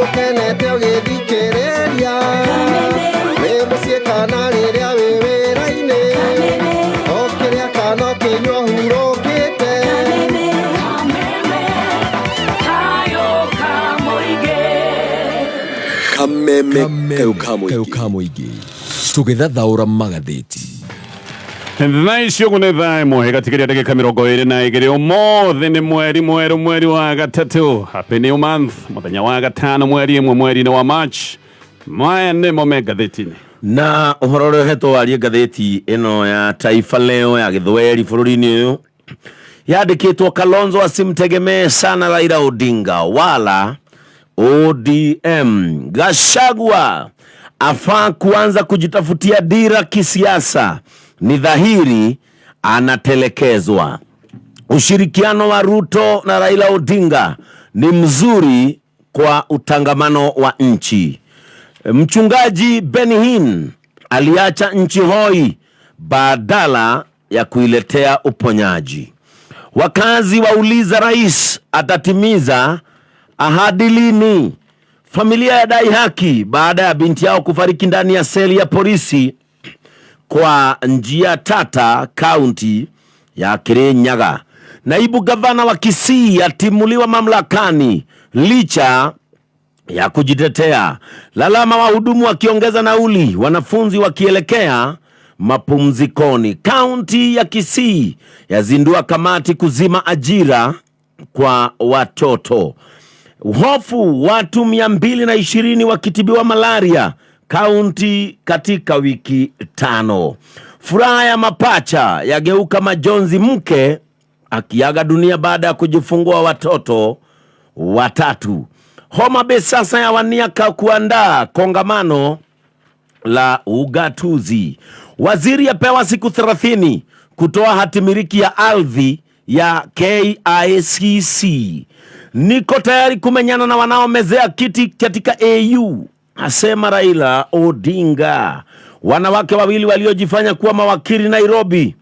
Ũkenete ũgĩthikĩrĩria wĩ mũciĩ kana rĩrĩa wĩ wĩra-inĩ, ũkĩrĩa kana ũkĩnyua ũhurũkĩte. Kameme kayũ ka mũingĩ tũgĩthathaũra magathĩti. Thaa icio ũguo nĩ thaa 1 gatigeria ndagĩka 22. Ũmũthĩ nĩ mweri mwerũ, mweri wa gatatũ. Happy new month. Mũthenya wa gatano, mweri 1, mweri-inĩ wa March. Maya nĩmo me ngathĩti-inĩ. Na ũhoro ũrĩa ũhetwo warie ngathĩti ĩno ya Taifa Leo ya Gĩthweri bũrũri-inĩ ũyũ yandĩkĩtwo, "Kalonzo asimtegemee sana Raila Odinga wala ODM. Gachagua afaa kuanza kujitafutia dira kisiasa, ni dhahiri anatelekezwa. Ushirikiano wa Ruto na Raila Odinga ni mzuri kwa utangamano wa nchi. Mchungaji Benny Hinn aliacha nchi hoi badala ya kuiletea uponyaji. Wakazi wauliza rais atatimiza ahadi lini? Familia yadai haki baada ya binti yao kufariki ndani ya seli ya polisi kwa njia tata, kaunti ya Kirinyaga. Naibu gavana wa Kisii atimuliwa mamlakani licha ya kujitetea. Lalama wahudumu wakiongeza nauli, wanafunzi wakielekea mapumzikoni. Kaunti ya Kisii yazindua kamati kuzima ajira kwa watoto. Hofu watu 220 wakitibiwa malaria kaunti katika wiki 5. Furaha ya mapacha yageuka majonzi, mke akiaga dunia baada ya kujifungua watoto watatu. Homa Bay sasa yawania kuandaa kongamano la ugatuzi. Waziri apewa siku 30 kutoa hatimiliki ya ardhi ya KICC. Niko tayari kumenyana na wanaomezea kiti katika AU, asema Raila Odinga. Wanawake wawili waliojifanya kuwa mawakili Nairobi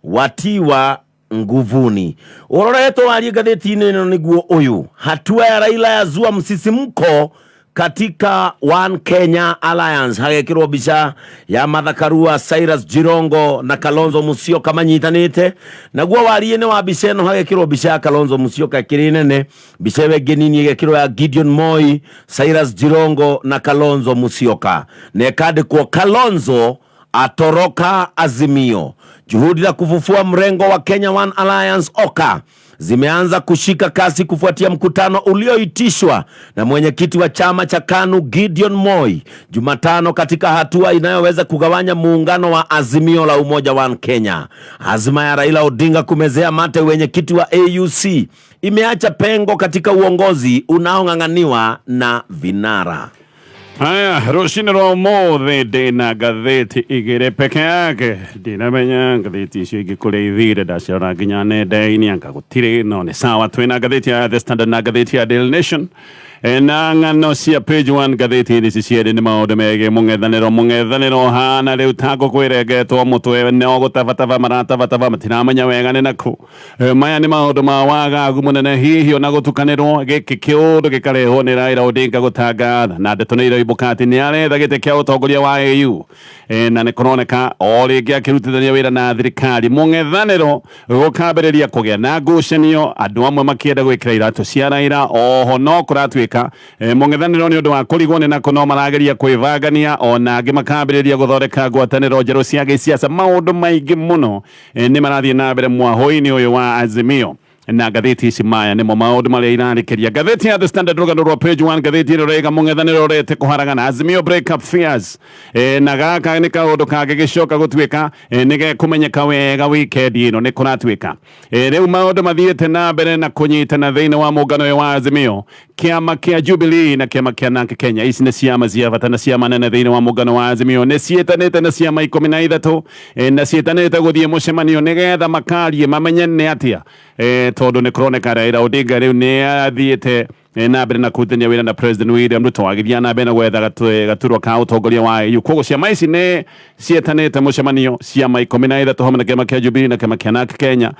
watiwa nguvuni. Uroretwo warie ngathĩti-inĩ ĩno nĩguo ũyũ: hatua ya Raila yazua msisimko katika One Kenya Alliance. Hagekĩrwo mbica ya Martha Karua, Cyrus Jirongo na Kalonzo Musyoka manyitanĩte. Naguo warie-inĩ wa mbica ĩno hagekĩrwo mbica ya Kalonzo Musyoka ĩkĩrĩ nene, mbica ĩyo ĩngĩ nini ĩgekĩrwo ya Gideon Moi, Cyrus Jirongo na Kalonzo Musyoka, na ĩkandĩkwo, "Kalonzo atoroka Azimio." Juhudi za kufufua mrengo wa Kenya One Alliance, OKA, zimeanza kushika kasi kufuatia mkutano ulioitishwa na mwenyekiti wa chama cha KANU, Gideon Moi, Jumatano, katika hatua inayoweza kugawanya muungano wa Azimio la Umoja One Kenya. Azma ya Raila Odinga kumezea mate wenyekiti wa AUC imeacha pengo katika uongozi unaong'ang'aniwa na vinara. Haya, rũcinĩ rwa ũmũthĩ ndĩna ngathĩti igĩrĩ peke yake. Ndinamenya ngathĩti icio ingĩ kũrĩa ithire, ndacirora nginya nenda-inĩ anga gũtirĩ, no nĩ sawa. Twĩna ngathĩti ya The Standard na ngathĩti ya Daily Nation. Na ng'ano cia page 1 ngathĩti-inĩ ici cierĩ nĩ maũndũ megiĩ mũng'ethanĩro. Mũng'ethanĩro hana rĩu ta ngũkũ ĩrengetwo mũtwe, no gũtabataba maratabataba, matiramenya wega nĩ nakũ. Maya nĩ maũndũ ma wagagu mũnene, hihi ona gũtukanĩrwo. Gĩkĩ kĩũndũ gĩkarehwo nĩ Raila Odinga gũtangatha na ndeto nĩ iroimbũka atĩ nĩ aretha gĩtĩ kĩa ũtongoria wa AU. Na nĩ kũroneka o rĩngĩ akĩrutithania wĩra na thirikari. Mũng'ethanĩro gũkambĩrĩria kũgĩa na ngucanio, andũ amwe makĩenda gwĩkĩra iratũ cia Raila. Oho no kũratuĩka mũng'ethanĩro nĩ ũndũ wa kũrigwo nĩ nako no marageria kwĩbangania, ona angĩ makambĩrĩria gũthondeka ngwatanĩro njerũ cia gĩsiasa. Maũndũ maingĩ mũno nĩ marathiĩ na mbere mwahũ-inĩ ũyũ wa Azimio, na ngathĩti ici maya nĩmo maũndũ marĩa irarĩkĩria. Ngathĩti ya The Standard, rũgano rwa page 1 ngathĩti ĩno rĩga, mũng'ethanĩro ũrete kũharagana, Azimio break up fears. Na gaka nĩ kaũndũ kangĩgĩcoka gũtuĩka nĩ gekũmenyeka wega wikendi ĩno. Nĩ kũratuĩka rĩu maũndũ mathiĩte na mbere na kũnyitana thĩinĩ wa mũngano ũyũ wa Azimio. Kĩama kĩa Jubilee na kĩama kĩa NARC Kenya, ici nĩ ciama cia bata na ciama nene thĩinĩ wa mũngano wa Azimio, nĩ ciĩtanĩte na ciama 13, na ciĩtanĩte gũthiĩ mũcemanio nĩgetha makarie mamenye nĩ atĩa, tondũ nĩ kũroneka Raila Odinga rĩu nĩ athiĩte. Na mbere na kũrutithania wĩra na President William Ruto agĩthiĩ na mbere na gwetha gaturwa ka ũtongoria wa AU. Koguo ciama ici nĩ ciĩtanĩte mũcemanio, ciama 13 hamwe na kĩama kĩa Jubilee na kĩama kĩa NARC Kenya,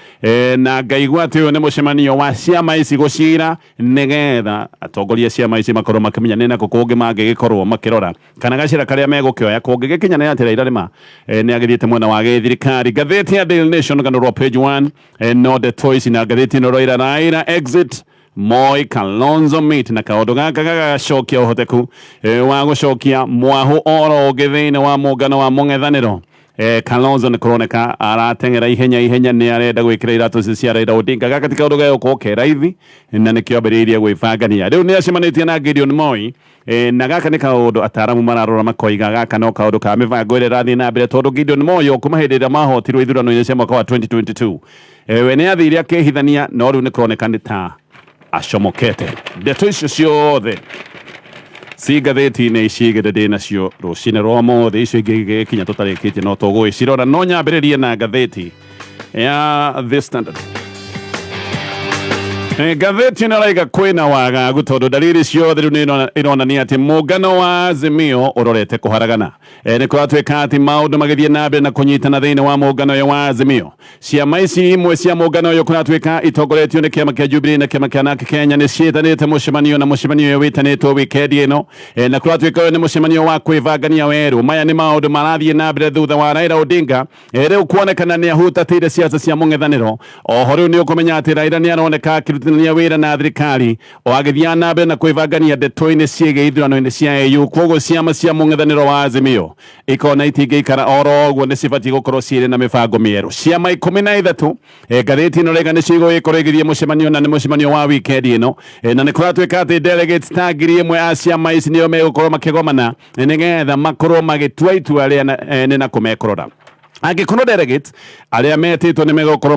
na ngaigua atĩ ũyũ nĩ mũcemanio wa ciama ici gũcira nĩgetha atongoria ciama ici makorwo makĩmenya nĩ nakũ kũngĩ mangĩgĩkorwo makĩrora kana gacĩra karĩa megũkĩoya kũngĩgĩkinya nĩ atĩ Raila rĩma nĩ agĩthiĩte mwena wa gĩthirikari. Ngathĩti ya Daily Nation rũgano rwa page 1, no ndeto ici na ngathĩti ĩno Raila, Raila exit Moi Kalonzo meet, na kaũndũ gaka gagacokia ũhoteku wa gũcokia mwahu oro ũngĩ thĩinĩ wa mũngano wa mũng'ethanĩro. Kalonzo nĩ kũroneka arateng'era ihenya ihenya, nĩ arenda gwĩkĩra iratũ ici cia Raila Odinga. Gaka ti kaũndũ gegũkorwo ke raithi, na nĩkĩo ambĩrĩirie gwĩbangania. Rĩu nĩ acemanĩtie na Gideon Moi, na gaka nĩ kaũndũ ataramu mararora makoiga gaka no kaũndũ ka mĩbango ĩrĩa ĩrathiĩ na mbere, tondũ Gideon Moi o kuma hĩndĩ ĩrĩa mahotirwo ithurano-inĩ cia mwaka wa 2022, we nĩ athire akĩhithania, no rĩu nĩ kũroneka nĩ ta acomokete. Ndeto icio ciothe ci ngathĩti-inĩ ici igĩrĩ ndĩ nacio rũcinĩ rwa ũmũthĩ. Icio ingĩ igĩkinya tũtarĩkĩtie no tũgũgĩcirora, no nyambĩrĩrie na ngathĩti ya The Standard. Ngathĩti ĩno ĩraiga kwĩna wagagu tondũ dalili ciothe rĩu nĩ ironania atĩ mũngano wa Azimio ũrorete kũharagana. Nĩ kũratuĩka atĩ maũndũ magĩthiĩ na mbere na kũnyitana thĩinĩ wa mũngano ũyũ wa Azimio. Ciama ici imwe cia mũngano ũyũ kũratuĩka itongoretio nĩ kĩama kĩa Jubilee na kĩama kĩa NARC Kenya nĩ ciĩtanĩte mũcemanio, na mũcemanio ũyũ wĩtanĩtwo wikendi ĩno, na kũratuĩka ũyũ nĩ mũcemanio wa kwĩbangania werũ. Maya nĩ maũndũ marathiĩ na mbere thutha wa Raila Odinga rĩu kuonekana nĩ ahutatĩire ciaca cia mũng'ethanĩro. Oho rĩu nĩ ũkũmenya atĩ Raila nĩ aroneka akĩrutithania wĩra na thirikari o agĩthiaga na mbere na kwĩbangania ndeto-inĩ ciĩgiĩ ithurano-inĩ cia AU. Koguo ciama cia mũng'ethanĩro wa Azimio ikona itingĩikara oro ũguo, nĩ cibatiĩ gũkorwo cirĩ na mĩbango mĩerũ. Ciama 13, ngathĩti ĩno rĩga nĩcio igũgĩkorwo igĩthiĩ mũcemanio, na nĩ mũcemanio wa wikendi ĩno, na nĩ kũratuĩka atĩ delegates ta 1000 a ciama ici nĩo megũkorwo makĩgomana, nĩgetha makorwo magĩtua itua rĩa nĩ nakũ mekũrora. Angĩkorwo delegates arĩa metĩtwo nĩ megũkorwo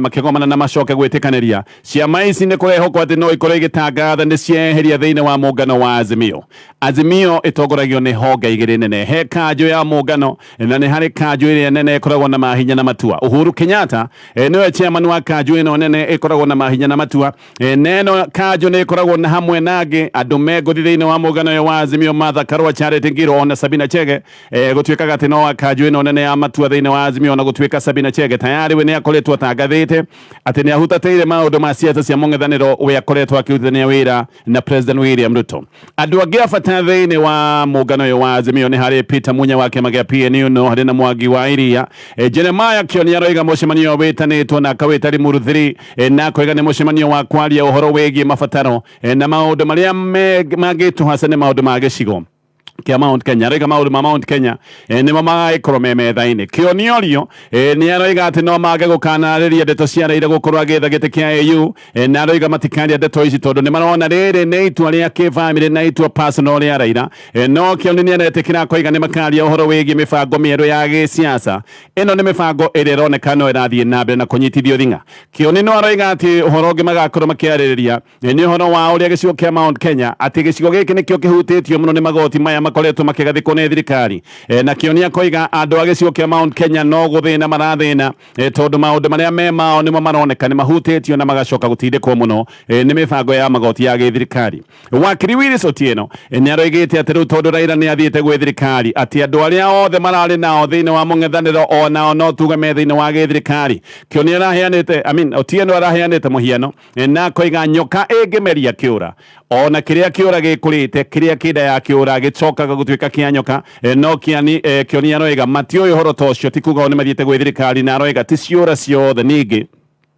makĩgomana na macoke gwĩtĩkanĩria, ciama ici nĩ kũrehokwo atĩ no ikorwo igĩtangatha nĩ cieheria thĩinĩ wa mũngano wa Azimio. Azimio ĩtongoragio nĩ honge igĩrĩ nene, he kanjũ ya mũngano na nĩ harĩ kanjũ ĩrĩa nene ĩkoragwo na mahinya na matua. Uhuru Kenyatta nĩwe chairman wa kanjũ ĩno nene ĩkoragwo na mahinya na matua, na ĩno kanjũ nĩ ĩkoragwo na hamwe na angĩ andũ mengũthi thĩinĩ wa mũngano ũyũ wa Azimio, Martha Karua, Charity Ngilu ona Sabina Chege. Gũtuĩkaga atĩ no wa kanjũ ĩno nene ya matua thĩinĩ wa Azimio, na gũtuĩka Sabina Chege tayari we nĩ akoretwo atangathĩte atĩ nĩ ahutatĩire maũndũ ma siasa cia mũng'ethanĩro, we akoretwo akĩrutithania wĩra na President William Ruto. Andũ angĩ a bata thĩinĩ wa mũngano ũyũ wa Azimio nĩ harĩ Peter Munya wa kĩama kĩa PNU, no harĩ na Mwangi wa Iria. Jeremiah Kioni aroiga mũcemanio ũyũ wĩtanĩtwo na akawĩta Limuru 3, na akoiga nĩ mũcemanio wa kwaria ũhoro wĩgiĩ mabataro, na maũndũ marĩa mangĩtũhaca nĩ maũndũ ma gĩcigo kĩa Mount Kenya. Aroiga maũndũ ma Mount Kenya nĩmo magagĩkorwo me metha-inĩ. Kĩoni Orio nĩ aroiga atĩ no mage gũkanarĩria ndeto cia Raila gũkorwo agĩetha gĩtĩ kĩa AU, na aroiga matikaria ndeto ici tondũ nĩ marona rĩrĩ nĩ itua rĩa kĩbamĩrĩ na itua personal rĩa Raila. No Kĩoni nĩ aretĩkĩra akoiga nĩ makaria ũhoro wĩgiĩ mĩbango mĩerũ ya gĩsiasa. Ĩno nĩ mĩbango ĩrĩa ĩroneka no ĩrathiĩ na mbere na kũnyitithio thing'a. Kĩoni no aroiga atĩ ũhoro ũngĩ magakorwo makĩarĩrĩria nĩ ũhoro wa ũrĩa gĩcigo kĩa Mount Kenya, atĩ gĩcigo gĩkĩ nĩkĩo kĩhutĩtio mũno nĩ magoti maya makoretwo makĩgathĩkwo nĩ thirikari, na Kĩoni akoiga andũ a gĩcigo kĩa Mount Kenya no gũthĩna marathĩna, tondũ maũndũ marĩa me mao nĩmo maroneka nĩ mahutĩtio na magacoka gũtindĩkwo mũno nĩ mĩbango ya magoti ya gĩthirikari. Wakiri Willis Otieno nĩ aroigĩte atĩ rĩu tondũ Raila nĩ athiĩte gwĩ thirikari, atĩ andũ arĩa othe mararĩ nao thĩinĩ wa mũng'ethanĩro o nao no tuge me thĩinĩ wa gĩthirikari. Kĩoni araheanĩte, I mean, Otieno araheanĩte mũhiano, na akoiga nyoka ĩngĩmeria kĩũra, ona kĩrĩa kĩũra gĩkũrĩte, kĩrĩa kĩnda ya kĩũra gĩcokaga gũtuĩka kĩa nyoka. No Kĩoni aroiga matiũĩ ũhoro ta ũcio, ti kuga o nĩ mathiĩte gwĩ thirikari, na aroiga ti ciũra ciothe ningĩ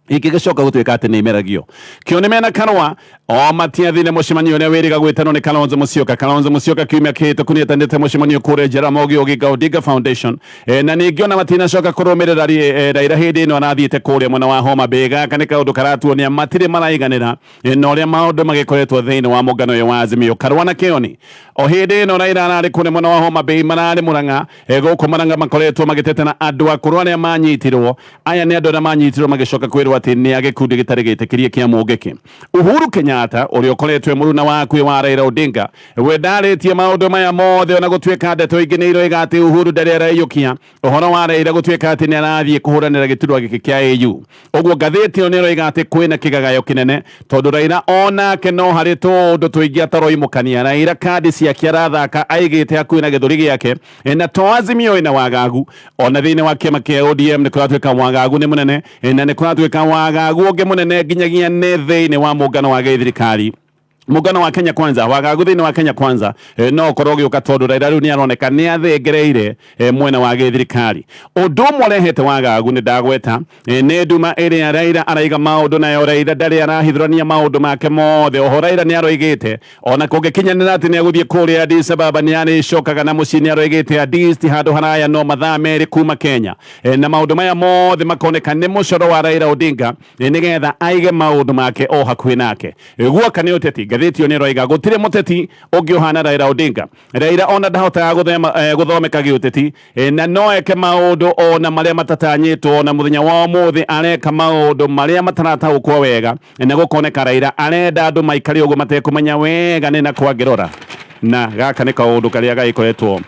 ingĩgĩcoka gũtuĩka atĩ nĩ imeragio. Kĩoni mena Karũa o matiathire mũcemanio ũrĩa wĩrĩga gwĩtanwo nĩ Kalonzo Musyoka. Kalonzo Musyoka kiumia kĩhĩtũku nĩetanĩte mũcemanio kũrĩa Jaramogi Oginga Odinga Foundation, na ningĩ ona matinacoka kũrũmĩrĩra Raila hĩndĩ ĩno arathiĩte kũrĩa mwena wa Homa Bay. Gaka nĩ kaũndũ karatuonia matirĩ maraiganĩra, na ũrĩa maũndũ magĩkoretwo thĩinĩ wa mũngano ũyũ wa Azimio. Karũa na Kĩoni o hĩndĩ ĩno Raila ararĩ kũrĩa mwena wa Homa Bay, mararĩ Murang'a. Gũkũ Murang'a makoretwo magĩtetera andũ akũrũ arĩa manyitirwo. Aya nĩ andũ arĩa manyitirwo magĩcoka kwĩrwo atĩ nĩ a gĩkundi gĩtarĩ gĩtĩkĩrie kĩa Mũngĩkĩ. Uhuru Kenyatta Kenyatta ũrĩa ũkoretwo e mũruna wakuĩ wa Raila Odinga we ndarĩtie maũndũ maya mothe ona gũtuĩka ndeto ingĩ nĩ iroiga atĩ Uhuru ndarĩ araiyũkia ũhoro wa Raila gũtuĩka atĩ nĩ arathiĩ kũhũranĩra gĩturwa gĩkĩ kĩa AU. Ũguo ngathĩti ĩyo nĩ ĩroiga atĩ kwĩna kĩgagayo kĩnene tondũ Raila onake no harĩ tũũndũ tũingĩ ataroimũkania. Raila kandi ciake arathaka aigĩte hakuhĩ na gĩthũri gĩake na to Azimio ĩna wagagu ona thĩinĩ wa kĩama kĩa ODM nĩ kũratuĩka wagagu nĩ mũnene na nĩ kũratuĩka wagagu ũngĩ mũnene nginyagia nĩ thĩinĩ wa mũngano wa gĩthirikari mungano wa Kenya Kwanza wagagu thĩinĩ wa Kenya Kwanza no ũkorwo ũgĩũka tondũ Raila rĩu nĩ aroneka nĩ athengereire mwena wa gĩthirikari. Ũndũ ũmwe ũrehete wagagu nĩ ndagweta nĩ nduma ĩrĩa Raila araiga maũndũ nayo. Raila ndarĩ arahithũrania maũndũ make mothe. Oho Raila nĩ aroigĩte ona kũngĩkinyanĩra atĩ nĩ agũthiĩ kũrĩa Addis Ababa nĩ arĩcokaga na mũciĩ. Nĩ aroigĩte Addis ti handũ haraya no mathaa 2 kuma Kenya. Na maũndũ maya mothe makoneka nĩ mũcoro wa Raila Odinga nĩgetha aige maũndũ make o hakuhĩ nake. Guoka nĩ ũteti, ngathĩti ĩyo nĩ ĩroiga gũtirĩ mũteti ũngĩ ũhana Raila Odinga. Raila ona ndahotaga gũthomeka gĩũteti na no eke maũndũ ona marĩa matatanyĩtwo. Ona mũthenya wa ũmũthĩ areka maũndũ marĩa matarataũkwo wega na gũkoneka Raila arenda andũ maikare ũguo matekũmenya wega nĩ nakũ angĩrora, na gaka nĩ kaũndũ karĩa gagĩkoretwo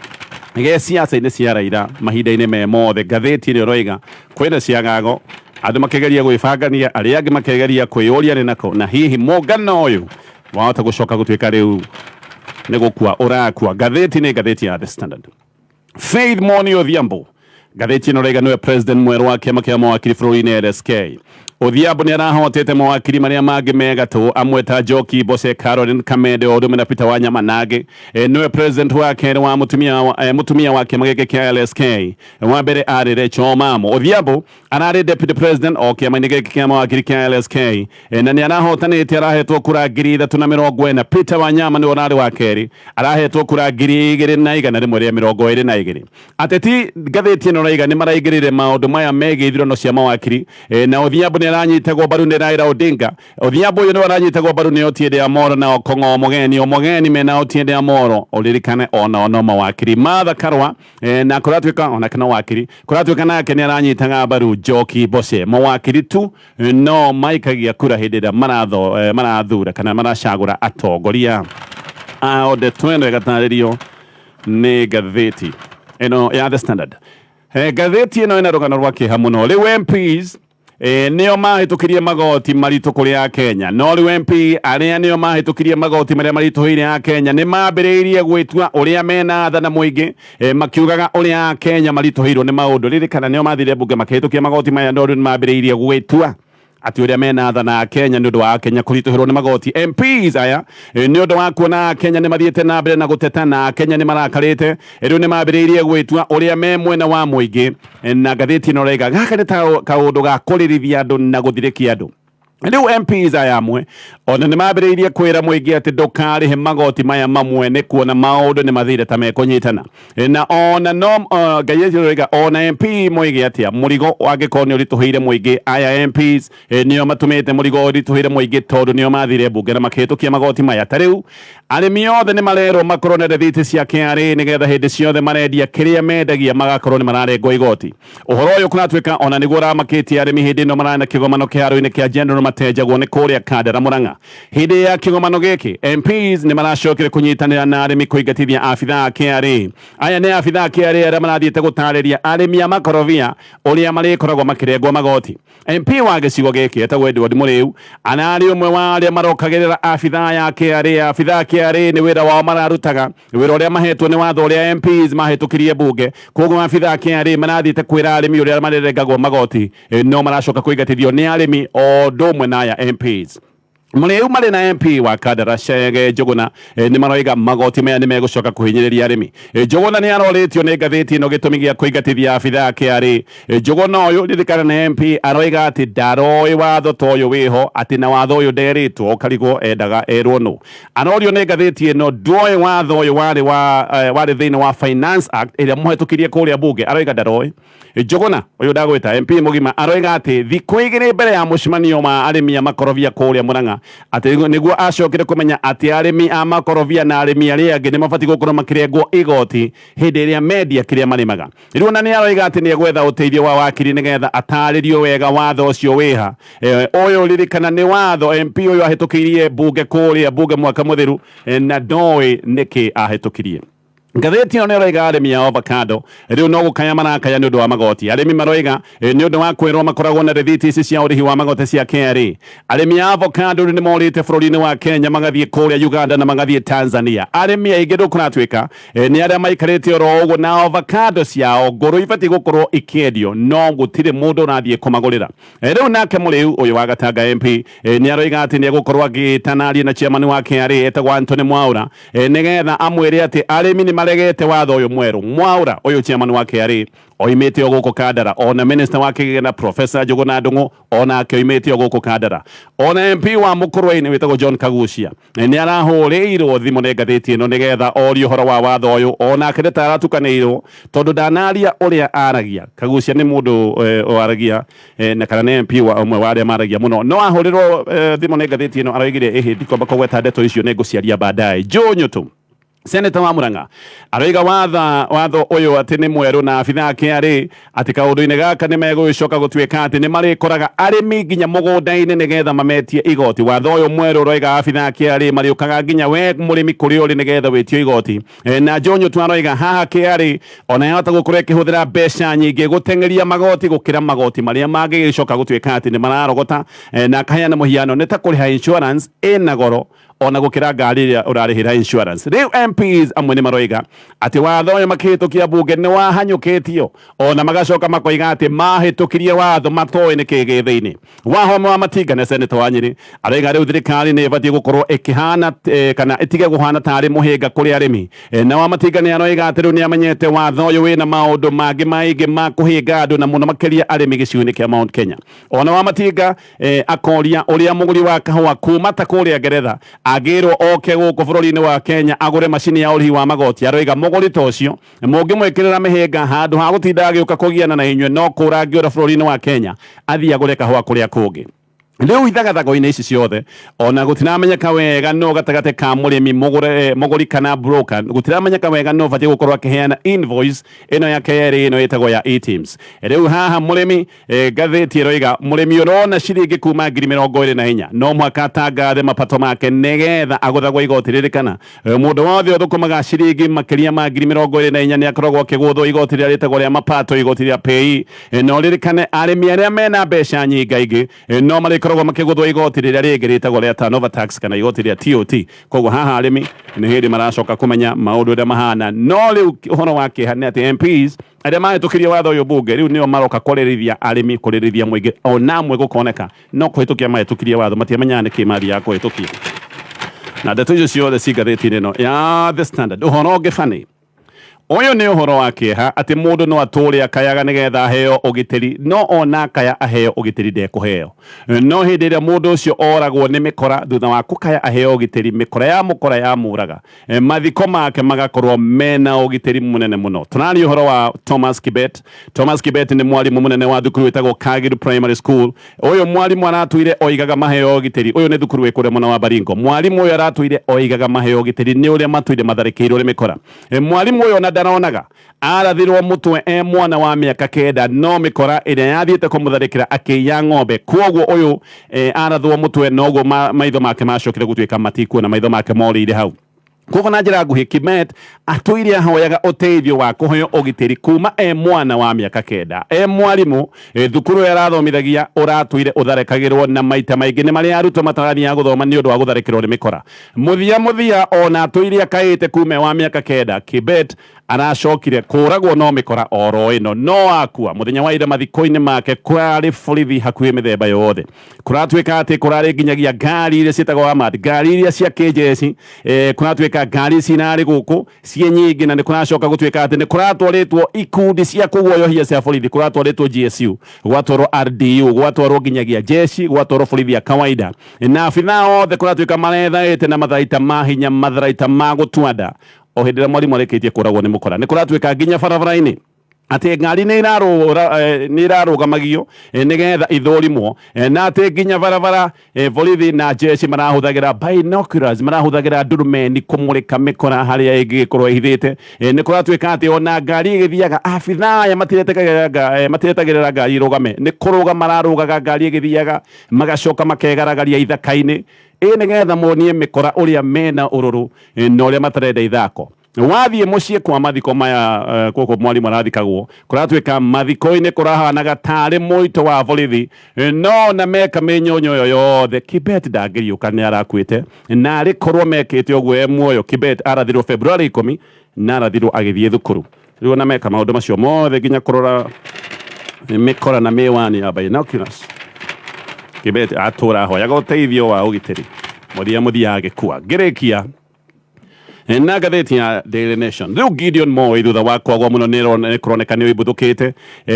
ge ciaca-inĩ cia Raila mahinda-inĩ me mothe. Ngathĩti ĩno ĩroiga kwĩna ciagago, andũ makĩgeria gwĩbangania, arĩa angĩ makĩgeria kwĩyũria nĩ nako na hihi mũngano ũyũ wahota gũcoka gũtuĩka rĩu nĩ gũkua ũrakua. Ngathĩti nĩ ngathĩti ya The Standard. Faith Moni Odhiambo, ngathĩti ĩno raiga nĩwe president mwerũ wa kĩama kĩa mawakiri bũrũri-inĩ LSK. Odhiambo nĩ arahotete mawakiri marĩa mangĩ me gatũ amwe ta Njoki Mbose, Caroline Kamende o ũndũ ũmwe na Peter Wanyama nangĩ. Nĩwe president wa kerĩ wa mũtumia wa kĩama gĩkĩ kĩa LSK. Wa mbere arĩ Rachel Omamo. Odhiambo ararĩ deputy president o kĩama-inĩ gĩkĩ kĩa mawakiri kĩa LSK na nĩ arahotanĩte, arahetwo kura 3,040. Peter Wanyama nĩwe ũrarĩ wa kerĩ, arahetwo kura 2,122. Ateti, ngathĩti ĩno raiga, nĩ maraingĩrĩire maũndũ maya megiĩ ithurano cia mawakiri na Odhiambo nĩ aranyitagwo mbaru nĩ Raila Odinga. Odhiambo ũyũ nĩwe aranyitagwo mbaru nĩ Otiende Amollo na Okong'o Omogeni. Omogeni mena Otiende Amollo, ũririkane onao no mawakiri. Martha Karua na kũratuĩka onake no wakiri, kũratuĩka nake nĩ aranyitaga mbaru Njoki Mbose. Mawakiri tu no maikagia kura hĩndĩ ĩrĩa marathura kana maracagũra atongoria ao. Ndeto ĩno ĩgatarĩrio nĩ ngathĩti ĩno ya The Standard. Ngathĩti ĩno ĩna rũgano rwa kĩeha mũno. Rĩu MPs nĩo mahĩtũkirie magoti maritũ kũrĩ a Kenya, no rĩu MP arĩa nĩo mahĩtũkirie magoti marĩa maritũhĩire a Kenya nĩ mambĩrĩirie gwĩtua ũrĩa mena tha na mũingĩ, makiugaga ũrĩa a Kenya maritũhĩirwo nĩ maũndũ. Ririkana nĩo mathire mbunge makĩhĩtũkia magoti maya, no rĩu nĩ mambĩrĩirie gwĩtua atĩ ũrĩa mena tha na Kenya nĩ ũndũ wa Kenya kũritũhĩrwo nĩ magoti. MPs aya nĩ ũndũ wa kuona Kenya nĩ mathiĩte na mbere na gũteta na Kenya nĩ marakarĩte, rĩu nĩ mambĩrĩirie gwĩtua ũrĩa me mwena wa mũingĩ, na ngathĩti ĩno raiga gaka nĩ ta kaũndũ ga kũrĩrithia andũ na gũthirĩkia andũ. Rĩu MPs aya amwe ona nĩ mambĩrĩirie kwĩra mũingĩ atĩ ndũkarĩhe magoti maya mamwe nĩ kuona maũndũ nĩ mathire ta mekũnyitana. Na ona no ngai ĩcio ona MP moige atĩa mũrigo wangĩkorwo nĩ ũritũhĩire mũingĩ, aya MPs nĩo matũmĩte mũrigo ũritũhĩre mũingĩ tondũ nĩo mathire mbunge na makĩhĩtũkia magoti maya. Ta rĩu arĩmi othe nĩ marerwo makorwo na rĩthiti cia KRA nĩgetha hĩndĩ ciothe marendia kĩrĩa mendagia magakorwo nĩ mararengwo igoti. Ũhoro ũyũ kũratuĩka ona nĩguo ũramakĩtie arĩmi hĩndĩ ĩno mararĩ na kĩgomano kĩharo-inĩ kĩa General Matenjagwo nĩ kũrĩa Kandara Murang'a. Hĩndĩ ya kĩgomano gĩkĩ MPs nĩ maracokire kũnyitanĩra na arĩmi kũingatithia abithaa a KRA. Aya nĩ abithaa a KRA arĩa marathiĩte gũtarĩria arĩmi a makorobia ũrĩa marĩkoragwo makĩrengwo magoti. MP wa gĩcigo gĩkĩ etagwo Edward Mũrĩu ararĩ ũmwe wa arĩa marokagĩrĩra abithaa ya KRA. Abithaa a KRA nĩ wĩra wao mararutaga, wĩra ũrĩa mahetwo nĩ watho ũrĩa MPs mahĩtũkirie mbunge. Koguo abithaa a KRA marathiĩte kwĩra arĩmi ũrĩa marĩrengagwo magoti, no maracoka kũingatithio nĩ arĩmi o ũndũ ũmwe na aya MPs. Mũrĩu marĩ na MP wa Kandara Chege Njũgũna nĩ maroiga magoti maya nĩ megũcoka kũhinyĩrĩria arĩmi. Njũgũna nĩ arorĩtio nĩ ngathĩti ĩno gĩtũmi gĩa kũingatithia abithaa a KRA. Njũgũna ũyũ ririkana nĩ MP aroiga atĩ ndaroĩ watho ta ũyũ wĩho, atĩ na watho ũyũ nderĩtwo, ũkarigwo endaga erwo nũ. Arorio nĩ ngathĩti ĩno ndoĩ watho ũyũ warĩ thĩinĩ wa Finance Act ĩrĩa mũhetũkirie kũrĩa mbunge, aroiga ndaroĩ. Njũgũna ũyũ ndagwĩta MP mũgima aroiga atĩ thikũ 2 mbere ya mũcemanio wa arĩmi a makorobia kũrĩa Murang'a. Murang'a atĩ nĩguo acokire kũmenya atĩ arĩmi a makorobia na arĩmi arĩa angĩ nĩ mabatiĩ gũkorwo makĩrengwo igoti hĩndĩ ĩrĩa mendia kĩrĩa marĩmaga. Rĩu ona nĩ aroiga atĩ nĩ egwetha ũteithio wa wakiri nĩgetha atarĩrio wega watho ũcio wĩha. Ũyũ ririkana nĩ watho MP ũyũ ahĩtũkĩirie mbunge kũrĩa mbunge mwaka mũthiru, na ndoĩ nĩkĩ ahĩtũkirie. Ngathĩti ĩno nĩ ĩroiga arĩmi a avocado rĩu no gũkaya marakaya nĩ ũndũ wa magoti. Arĩmi maroiga nĩ ũndũ wa kwĩrwo makoragwo na rĩthiti ici cia ũrĩhi wa magoti cia KRA. Arĩmi a avocado rĩu nĩ morĩte bũrũri-inĩ wa Kenya magathiĩ kũrĩa Uganda na magathiĩ Tanzania. Arĩmi aingĩ rĩu kũratuĩka nĩ arĩa maikarĩte oro ũguo na avocado ciao ngũrũ ibatiĩ gũkorwo ikĩendio no gũtirĩ mũndũ ũrathiĩ kũmagũrĩra. Rĩu nake mũrĩu ũyũ wa Gatanga MP nĩ aroiga atĩ nĩ egũkorwo agĩtanaria na chairman wa KRA etagwo Anthony Mwaura, nĩgetha amwĩre atĩ arĩmi nĩ maregete watho ũyũ mwerũ. Mwaura ũyũ chairman wa KRA oimĩte o gũkũ Kandara, ona minister wa kĩgĩna Professor Njũgũna Ndung'u onake oimĩte o gũkũ Kandara, ona MP wa Mũkũrwe-inĩ wĩtagwo John Kagucia nĩ arahũrĩirwo thimũ nĩ ngathĩti ĩno nĩgetha orie ũhoro wa watho ũyũ, onake nĩ ta aratukanĩirwo tondũ ndanaria ũrĩa aragia. Kagucia nĩ mũndũ waragia, na kana nĩ MP wa ũmwe wa arĩa maragia mũno, no ahũrĩrwo thimũ nĩ ngathĩti ĩno aroigire ĩhĩ ndikwamba kũgweta ndeto icio nĩ ngũciaria baadaye. Joe Nyutu Senator wa Murang'a aroiga watho ũyũ atĩ nĩ mwerũ na abithaa a KRA atĩ kaũndũ-inĩ gaka nĩ megũgĩcoka gũtuĩka atĩ nĩ marĩkoraga arĩmi nginya mũgũnda-inĩ nĩgetha mametie igoti. Watho ũyũ mwerũ ũroiga abithaa a KRA marĩũkaga nginya we mũrĩmi kũrĩa ũrĩ nĩgetha wĩtio igoti. Na Joe Nyutu aroiga haha KRA ona yahota gũkorwo ĩkĩhũthĩra mbeca nyingĩ gũteng'eria magoti gũkĩra magoti marĩa mangĩgĩcoka gũtuĩka atĩ nĩ mararogota. Na akaheana mũhiano nĩ ta kũrĩha insurance ĩna goro ona gũkĩra ngari ĩrĩa ũrarĩhĩra insurance. Rĩu MPs amwe nĩ maroiga atĩ watho ũyũ makĩhĩtũkia mbunge nĩ wahanyũkĩtio, ona magacoka makoiga atĩ mahĩtũkirie watho matoĩ nĩ kĩĩ gĩ thĩinĩ. Wahoma wa Matinga nĩ senator wa Nyĩrĩ aroiga rĩu thirikari nĩ ĩbatiĩ gũkorwo ĩkĩhana, kana ĩtige gũhana tarĩ mũhĩnga kũrĩ arĩmi. Na wa Matinga nĩ aroiga atĩ rĩu nĩ amenyete watho ũyũ wĩna maũndũ mangĩ maingĩ ma kũhĩnga andũ na mũno makĩria arĩmi gĩcigo-inĩ kĩa Mount Kenya. Ona wa Matinga akoria ũrĩa mũgũri wa kahũa kuma ta kũrĩa Ngeretha angĩrwo oke gũkũ bũrũri-inĩ wa Kenya agũre macini ya ũrĩhi wa magoti. Aroiga mũgũri ta ũcio mũngĩmwĩkĩrĩra mĩhĩnga handũ ha gũtinda agĩũka kũgiana na inyuĩ no kũra angĩũra bũrũri-inĩ wa Kenya athiĩ agũre kahũa kũrĩa kũngĩ. Rĩu ithagathago-inĩ ici ciothe ona gũtiramenyeka wega no gatagatĩ ka mũrĩmi mũgũri kana broker, gũtiramenyeka wega no batiĩ gũkorwo akĩheana invoice ĩno ya KRA ĩno ĩtagwo ya eTIMS. Rĩu haha mũrĩmi, ngathĩti ĩroiga mũrĩmi ũrona ciringi kuma ngiri mĩrongo ĩrĩ na inya no mũhaka atangathe mapato make nĩgetha agũthagwo igoti. Ririkana mũndũ wothe ũthũkũmaga ciringi makĩria ma ngiri mĩrongo ĩrĩ na inya nĩ akoragwo akĩgũthwo igoti rĩrĩa rĩtagwo rĩa mapato, igoti rĩa PAYE. No ririkane arĩmi arĩa mena mbeca nyingaingĩ no marĩkoragwo makĩgũthwo igoti rĩrĩa rĩngĩ rĩtagwo rĩa turnover tax kana igoti rĩa TOT. Koguo haha arĩmi nĩ hĩndĩ maracoka kũmenya maũndũ ũrĩa mahana. No rĩu ũhoro wa kĩeha nĩ atĩ MPs arĩa mahĩtũkirie watho ũyũ mbunge rĩu nĩo maroka kwarĩrĩria arĩmi, kũrĩrĩria mũingĩ, ona amwe gũkoneka no kũhĩtũkia mahĩtũkirie watho matiamenyaga nĩkĩ mathiaga kũhĩtũkia. Na ndeto icio ciothe ci ngathĩti-inĩ ĩno ya The Standard. Ũhoro ũngĩ bani ũyũ nĩ ũhoro wa kĩeha atĩ mũndũ no atũre akayaga nĩgetha aheo ũgitĩri, no ona akaya aheo ũgitĩri ndekũheo. No hĩndĩ ĩrĩa mũndũ ũcio oragwo nĩ mĩkora thutha wa kũkaya aheo ũgitĩri, mĩkora ya mũkora yamũraga, mathiko make magakorwo mena ũgitĩri mũnene mũno. Tũraria ũhoro wa Thomas Kibet. Thomas Kibet nĩ mwarimũ mũnene wa thukuru ĩtagwo Kagiru Primary School. Ũyũ mwarimũ aratũire oigaga maheo ũgitĩri. Ũyũ nĩ thukuru wĩ kũrĩa mwena wa Baringo. Mwarimũ ũyũ aratũire oigaga maheo ũgitĩri nĩ ũrĩa matũire matharĩkĩirwo nĩ mĩkora. Mwarimũ ũyũ ona ndaronaga, arathirwo mũtwe e mwana wa mĩaka 9, no mĩkora ĩrĩa yathiĩte kũmũtharĩkĩra akĩiya ng'ombe. Kwoguo ũyũ arathwo mũtwe noguo maitho make macokire gũtuĩka matikuona, maitho make morĩire hau. Koguo na njĩra nguhĩ Kibet atũire ahoyaga ũteithio wa kũheo ũgitĩri kuma e mwana wa mĩaka 9. E mwarimũ, thukuru ĩrĩa arathomithagia ũratũire ũtharekagĩrwo na maita maingĩ nĩ marĩa arutwo matarathiaga gũthoma nĩ ũndũ wa gũtharĩkĩrwo nĩ mĩkora. Mũthia mũthia ona atũire akaĩte kuma e wa mĩaka 9, Kibet aracokire kũragwo no mĩkora oro ĩno no akua. Mũthenya wa ira mathiko-inĩ make kũrarĩ borithi hakuhĩ mĩthemba yothe. Kũratuĩka atĩ kũrarĩ nginyagia ngari iria ciĩtagwo armored, ngari iria cia kĩnjeci, kũratuĩka ngari cirarĩ gũkũ ciĩ nyingĩ, na nĩ kũracoka gũtuĩka atĩ nĩ kũratwarĩtwo ikundi cia kũguoyohia cia borithi, kũratwarĩtwo GSU, gwatwarwo RDU, gwatwarwo nginyagia jeshi, gwatwarwo borithi ya kawaida, na abithaa othe kũratuĩka marethaĩte na matharaita ma hinya, matharaita ma gũtua nda. O hĩndĩ ĩrĩa mwarimũ arĩkĩtie kũragwo nĩ mũkora, nĩ kũratuĩka nginya barabara-inĩ. Atĩ ngari nĩ irarũgamagio nĩgetha ithũrimwo, na atĩ nginya barabara borithi na jeshi marahũthagĩra binoculars, marahũthagĩra ndurumeni kũmũrĩka mĩkora harĩa ĩngĩgĩkorwo ĩhithĩte. Nĩ kũratuĩka atĩ ona ngari ĩgĩthiaga, abithaa aya matiretagĩrĩra ngari ĩrũgame, nĩ kũrũga mararũgaga ngari ĩgĩthiaga, magacoka makegaragaria ithaka-inĩ ĩ nĩgetha monie mĩkora ũrĩa mena ũrũrũ na ũrĩa matarenda ithako. Wathiĩ mũciĩ kwa mathiko maya, gũkũ mwarimũ arathikagwo, kũratuĩka mathiko-inĩ kũrahanaga tarĩ mũito wa borithi, no na meka mĩnyonyo ĩyo yothe Kibet ndangĩriũka, nĩ arakuĩte, na arĩ korwo mekĩte ũguo e muoyo. Kibet arathirwo February 10 na arathirwo agĩthiĩ thukuru. Rĩu ona meka maũndũ macio mothe nginya kũrora mĩkora na mĩwani ya binoculars, Kibet atũra ahoyaga ũteithio wa ũgitĩri, mũthia mũthia agĩkua. Ngĩrĩkia na ngathĩti ya Daily Nation, rĩu Gideon Moi thutha wa kwagwo mũno nĩ kũroneka nĩ ũibuthũkĩte,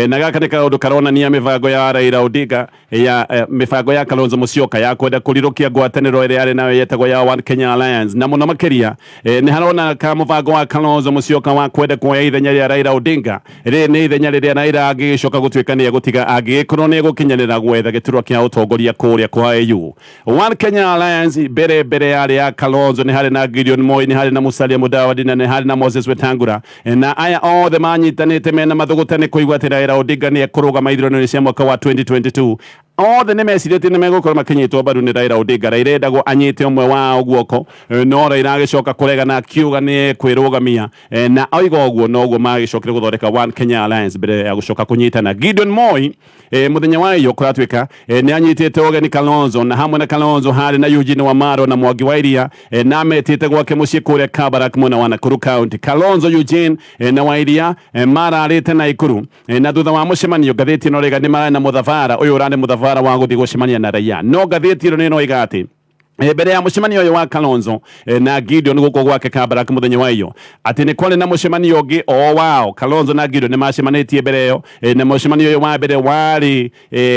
na gaka nĩ kaũndũ karonania mĩbango ya Raila Odinga ya mĩbango ya Kalonzo Musyoka ya kwenda kũrirũkia ngwatanĩro ĩrĩa yarĩ nayo yetagwo ya One Kenya Alliance, na mũno makĩria nĩ haroneka mũbango wa Kalonzo Musyoka wa kwenda kuoya ithenya rĩa Raila Odinga. Rĩrĩ nĩ ithenya rĩrĩa Raila angĩgĩcoka gũtuĩka nĩ egũtiga angĩgĩkorwo nĩ egũkinyanĩra gwetha gĩturwa kĩa ũtongoria kũrĩa kwa AU. One Kenya Alliance mbere mbere yarĩ ya Kalonzo, nĩ harĩ na Gideon Moi, nĩ harĩ na Musalia Mudavadi na nĩ harĩ na Moses Wetangula, na aya othe manyitanĩte mena mathũgũta nĩ kũigua atĩ Raila Odinga nĩ ekũrũgama ithurano-inĩ cia mwaka wa 2022. Othe nĩ mecirĩtie nĩ megũkorwo makĩnyitwo mbaru nĩ Raila Odinga. Raila endagwo anyite ũmwe wao guoko, no Raila agĩcoka kũrega na akiuga nĩ ekwĩrũgamia, na oiga ũguo noguo magĩcokire gũthondeka One Kenya Alliance mbere ya gũcoka kũnyitana. Gideon Moi mũthenya wa iyo kũratuĩka nĩ anyitĩte ũgeni Kalonzo, na hamwe na Kalonzo harĩ na Eugene Wamalwa na Mwangi wa Iria, na metĩte gwake mũciĩ kũrĩa Kabarak mwena wa Nakuru County. Kalonzo, Eugene na wa Iria mararĩte Naikuru, na thutha wa mũcemanio ngathĩti ĩno rĩga nĩ mararĩ na mũthabara ũyũ ũrarĩ mũthabara wa gũthiĩ gũcemania na raia, no ngathĩti ĩno nĩ ĩroiga atĩ mbere ya mũcemanio ũyũ wa Kalonzo na Gideon gũkũ gwake Kabarak mũthenya wa iyo, atĩ nĩ kwarĩ na mũcemanio ũngĩ o wao. Kalonzo na Gideon nĩ macemanĩtie mbere ĩyo, na mũcemanio ũyũ wa mbere warĩ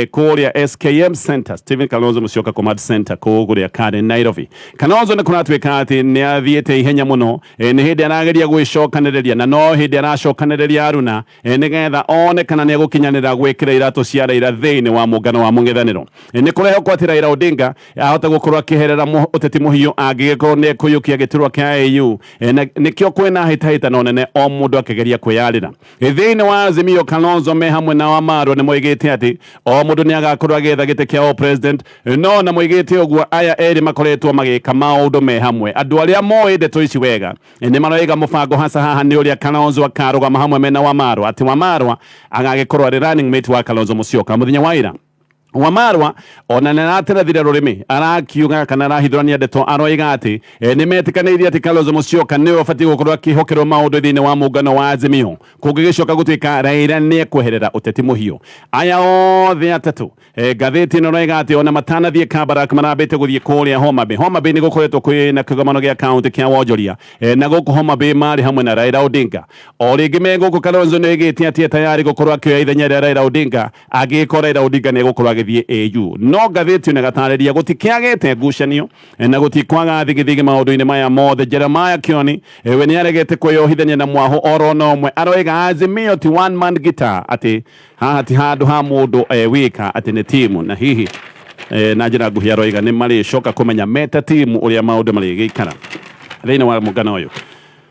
kũrĩa SKM Center, Stephen Kalonzo Musyoka Command Center kũrĩa Karen, Nairobi. Kalonzo nĩ kũratuĩka atĩ nĩ athiĩte ihenya mũno, nĩ hĩndĩ arageria gwĩcokanĩrĩria, na no hĩndĩ aracokanĩrĩria aruna, nĩgetha one kana nĩ egũkinyanĩra gwĩkĩra iratũ cia Raila thĩinĩ wa mũngano wa mũng'ethanĩro. Nĩ kũrehokwo atĩ Raila Odinga ahota gũkorwo akĩherera ũteti mũhiũ angĩgĩkorwo nĩ ekũiyũkia gĩturwa kĩa AU, na nĩkĩo kwĩna hĩtahĩtano nene o mũndũ akĩgeria kwĩyarĩra. Thĩinĩ wa Azimio, Kalonzo me hamwe na Wamalwa nĩ moigĩte atĩ o mũndũ nĩ agakorwo agĩetha gĩtĩ kĩa president, no na moigĩte ũguo aya erĩ makoretwo magĩka maũndũ me hamwe. Andũ arĩa moĩ ndeto ici wega nĩ maroiga mũbango hasa haha nĩ ũrĩa Kalonzo akarũgama hamwe mena Wamalwa, atĩ Wamalwa agagĩkorwo arĩ running mate wa Kalonzo Musyoka. Mũthenya wa ira Wamalwa ona nĩ araterathire rũrĩmĩ, arakiuga kana arahithũrania ndeto, aroiga atĩ nĩ metĩkanĩirie atĩ Kalonzo Musyoka nĩwe ũbatiĩ gũkorwo akĩhokerwo maũndũ thĩinĩ wa mũngano wa Azimio kũngĩgĩcoka gũtuĩka Raila nĩ ekweherera ũteti mũhiũ. Aya othe atatũ, ngathĩti ĩno ĩroiga atĩ ona matanathiĩ Kabarak marambĩte gũthiĩ kũrĩa Homa Bay. Homa Bay nĩ gũkoretwo kwĩ na kĩgomano gĩa kaunti kĩa wonjoria, na gũkũ Homa Bay marĩ hamwe na Raila Odinga. O rĩngĩ me gũkũ, Kalonzo nĩ oigĩte atĩ e tayari gũkorwo akĩoya ithenya rĩa Raila Odinga angĩgĩkorwo Raila Odinga nĩ egũkorwo agĩthiĩ AU, no ngathĩti ĩno ĩgatarĩria gũtikĩagĩte ngucanio, na gũtikwaga thigithigi maũndũ-inĩ maya mothe. Jeremiah Kioni we nĩ aregete kwĩyohithania na mwahũ oro na ũmwe, aroiga Azimio ti one man guitar, atĩ haha ti handũ ha mũndũ wika, atĩ nĩ timu, na hihi na njĩra nguhĩ aroiga nĩ marĩcoka kũmenya meta timu ũrĩa maũndũ marĩgĩikara thĩinĩ wa mũngano ũyũ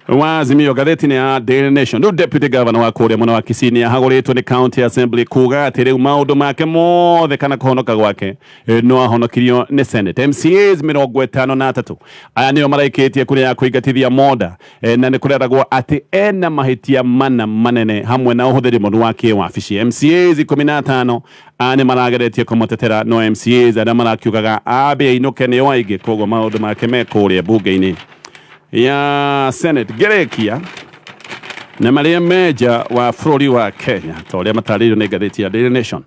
wa Azimio. Ngathĩti-inĩ ya Daily Nation, rĩu deputy governor wa kũrĩa mwena wa Kisii nĩ ahagũrĩtwo nĩ county assembly kuga atĩ rĩu maũndũ make mothe kana kũhonoka gwake no ahonokirio nĩ Senate. MCAs 53 aya nĩo maraikĩtie kũrĩa ya kũingatithia Monda, na nĩ kũreragwo atĩ ena mahĩtia mana manene hamwe na ũhũthĩri mũru wa kĩwabici. MCAs 15 aya nĩ marageretie kũmũtetera, no MCAs arĩa marakiugaga ambe ainũke nĩo aingĩ, koguo maũndũ make me kũrĩa mbunge-inĩ ya Senate. Ngĩrĩkia na marĩa meja wa bũrũri wa Kenya ta ũrĩa matarĩirio nĩ ngathĩti ya Daily Nation.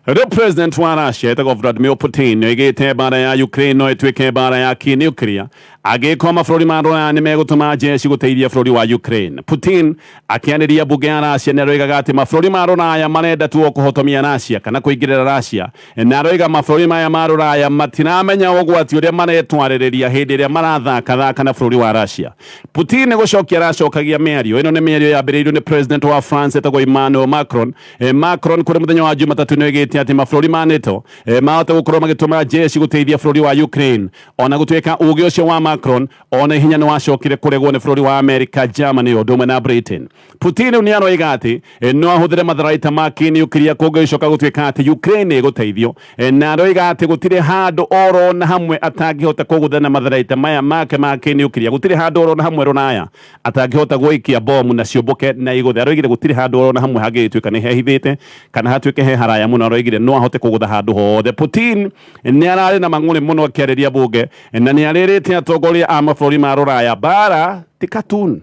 Rĩu president wa Russia etagwo Vladimir Putin nĩoigĩte mbara ya Ukraine no ĩtuĩke mbara ya kĩ-nuclear. Angĩkorwo mabũrũri ma rũraya nĩ megũtũma jeshi gũteithia bũrũri wa Ukraine. Putin akĩanĩria mbunge ya Russia nĩ aroigaga atĩ mabũrũri ma rũraya marenda tu o kũhotomia Russia kana kũingĩrĩra Russia, na aroiga mabũrũri maya ma rũraya matiramenya ũgwati ũrĩa maretwarĩrĩria hĩndĩ ĩrĩa marathakathaka na bũrũri wa Russia. Putin nĩ gũcokia aracokagia mĩario ĩno, nĩ mĩario yambĩrĩirio nĩ president wa France etagwo Emmanuel Macron. Macron kũrĩ mũthenya wa Jumatatũ nĩ oigĩte atĩ mabũrũri ma NATO mahota gũkorwo magĩtũma jeshi gũteithia bũrũri wa Ukraine. Ona gũtuĩka uge ũcio wa Macron ona ihenya nĩ wacokire kũregwo nĩ bũrũri wa America, Germany ũndũ ũmwe na Britain. Putin rĩu nĩ aroiga atĩ no ahũthĩre matharaita ma kĩniukiria kũngĩcoka gũtuĩka atĩ Ukraine ĩgũteithio, na aroiga atĩ gũtirĩ handũ oro na hamwe atangĩhota kũgũtha na matharaita maya make ma kĩniukiria, gũtirĩ handũ oro na hamwe rũraya atangĩhota gũikia bomu na ciũmbũke na igũthe. Aroigire gũtirĩ handũ oro na hamwe hangĩgĩtuĩka nĩ hehithĩte kana hatuĩke he haraya mũno, aroigire no ahote kũgũtha handũ hothe. Putin nĩ ararĩ na mang'ũrĩ mũno akĩarĩria bunge, na nĩ arĩrĩte atongoria a mabũrũri ma rũraya mbara ti cartoon.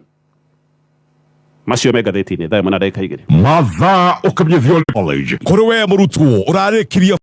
Macio me ngathĩti-inĩ thaa 1:02. Mathaa ũkamenya College kũrĩ we mũrutwo ũrarĩkirie.